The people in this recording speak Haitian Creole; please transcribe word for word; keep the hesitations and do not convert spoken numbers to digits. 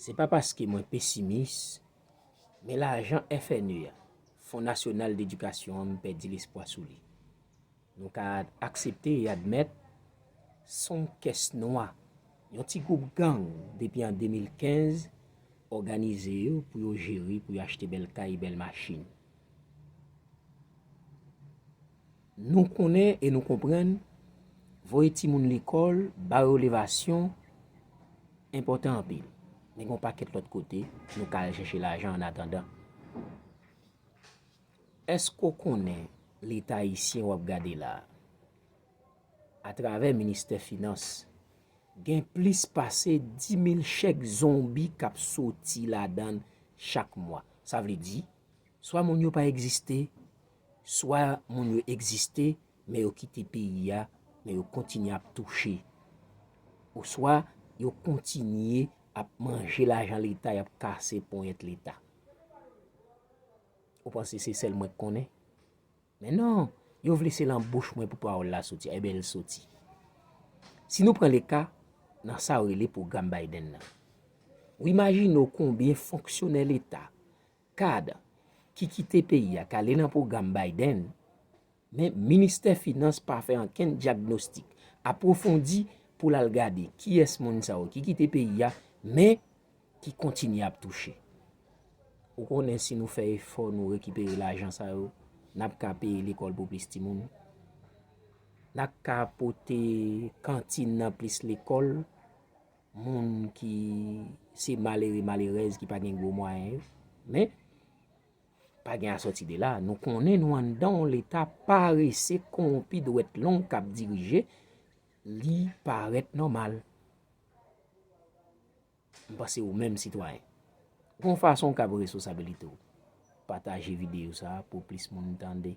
Se pa paske mwen pesimis, men lajan F N E a, Fon Nasyonal Dedikasyon an, m pèdi lespwa sou li. Nou ka aksepte e admèt, se yon kès nwa, yon ti gwoup gang depi an de mil kenz òganize yo pou yo jere, pou yo achte bèl kay, bèl machin. Nou konnen e nou konprann, voye timoun lekòl, ba yo levasyon, enpòtan anpil. Men gen yon pakèt lòt kote, nou ka al chèche lajan annatandan. Èske w konnen Leta ayisyen w ap gade la a? Atravè Ministè Finans, gen plis pase dis mil chèk zonbi k ap soti ladan l chak mwa. Sa vle di, swa moun yo pa egziste, swa moun yo egziste, men yo kite peyi a, men yo kontinye ap touche. Oswa yo kontinye ap manje lajan Leta, y ap kase ponyèt Leta. Ou panse se sèl mwen k konnen? Men non, yo vle se lan bouch mwen pou pawòl la soti. Enben, l soti. Si nou pran le ka nan sa yo rele pwogram Biden nan, ou imajine w konbyen fonksyonè Leta, kad, ki kite peyi a, k ale nan pwogram Biden, men Ministè Finans pa fè ankenn dyagnostik apwofondi pou l al gade kiyès moun sa yo ki kite peyi a, men ki kontinye ap touche. Ou konnen si nou fè efò, nou rekipere lajan sa yo, n ap ka peye lekòl pou plis timoun. N ap ka pote kantin nan plis lekòl, moun ki se malere, malerèz ki pa gen gwo mwayen yo. Men, pa gen asòti de la. Nou konnen nou anndan yon Leta parese, kowonpi, dwèt long k ap dirije, li parèt nòmal. M panse ou menm sitwayen, gon fason w kab resonsabilite w. Pataje videyo sa a pou plis moun tande.